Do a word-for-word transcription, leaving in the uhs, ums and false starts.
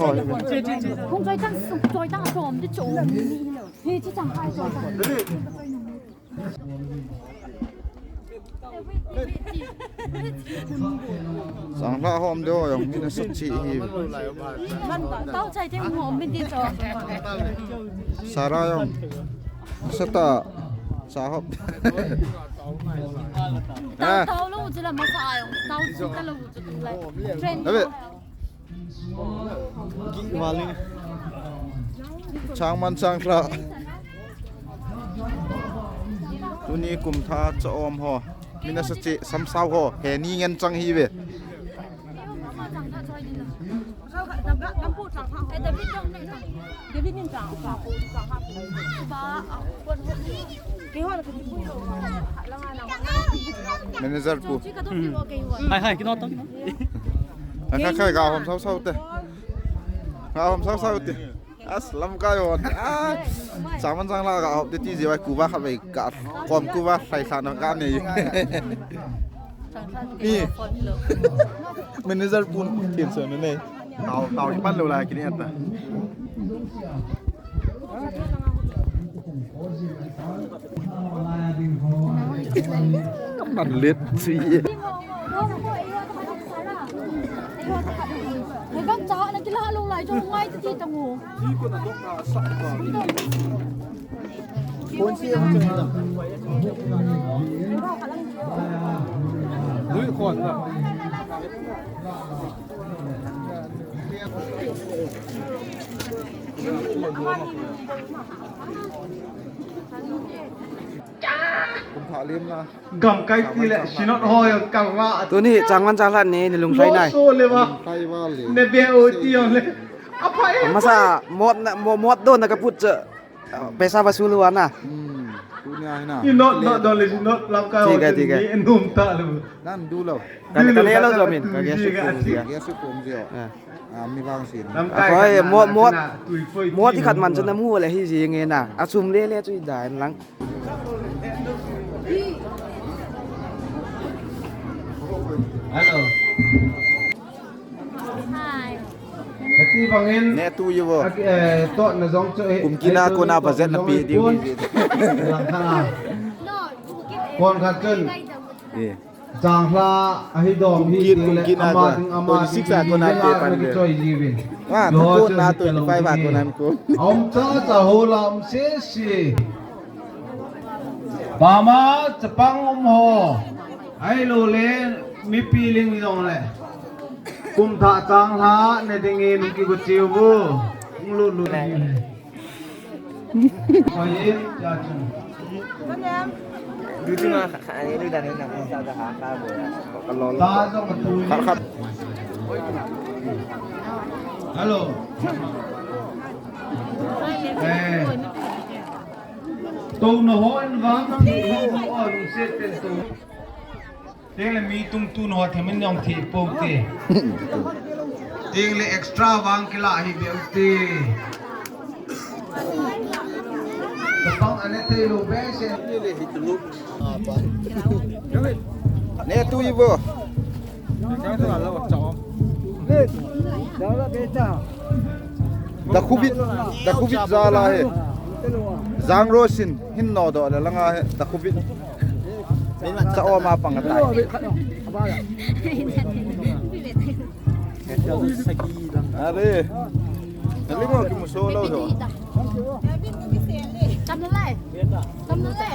Hung choi tang, sung choi tang, chom di chom ni. Hi chi chang hai choi tang. Sang hla hom deu jong mi nasa chi hi. Man ba, tao chai teng hom mi di cho. Sara jong. Sata. Sa hop. Tao, tao lo chu la masa jong. Tao chi ta lo chu lai. Friend. Abe. Changman chang hla. Tuni kum tha cha om ho. Mi nasa chi samsau ho. He ni ngen chang hi ve. Manager pu. Hai, hai, kino tong. Kha, kha, ga hom sau sau te. Ga hom sau sau te. As, lamkai hon. Ah, changman chang hla ga hop te ti jeh a kuva kha vei ka. Kom kuva sai sa na ka nei. Ni. Manager pun tin sa na nei. Tao, tao ki pan lo la ki ni ata. Man let si. Hei, gam cha na kila lo lai jong ngai ti tang o. Lui khon na. Kum tha lim na. Gamkai ti le, sinot ho jong kal va. Tuni changman chang hla ni, ni lungsai nai. Lo so le va. Lungsai va le. Ne be o ti jong le. Apa e? Masa, mot na, mo-, mot do na ka put cha. Paisa vasul hua na. Hmm. Tuni a hi na. Ni not, not don le, sinot lamkai ho. Thik hai, thik hai. Ni num ta le. Nan du lo. Ka, ka le lo jo min, ka ge su kum jia. Ge su kum jia. Ah. Ah, mi vang sin. Lamkai. Akoi, khat mot, na mot. Tui poi mot ti khat man chu na mu le hi ji nge na. A sum le le chu i da en lang. Hello. Hi. Kati bangin. Ne tu ye vo. Ak-, eh, to na jong chu, eh, kum kina ko na budget na pi di wi. Lang thang a. Kon khat chun. Eh. Chang hla ahi dom hi kum kina, ama ding ama twenty-six a ko na pe pan de. Choi ji vin. Wa, ko na twenty-five a ko nan ko. Om cha cha ho lam se se. Pama chapang um ho. Ahilou le mipi ling jong le. Kum tha chang hla ne ding in ki ko chiu bu. Lut lut. Koi in cha chung. Du tu ma kha, kha ni du dan ni na ko sa da ha ka bo ya. Ka lo lo. Ta jong ka tu. Kha, kha. Hello. Eh. Tou na hon vang, tou na hon se ten tou. Teng le mi tung tun ho themin jong thi po te. Teng le extra vang kila hi beu te. Tapang ane te lo be se. Ne tu i vo. Dakhuvit, Dakhuvit jala he. Jang Rosin hin no do le langa he Dakhuvit. Cha o ma pang ta. Are. Nali mo ki muso lo do. Kam le. Kam le.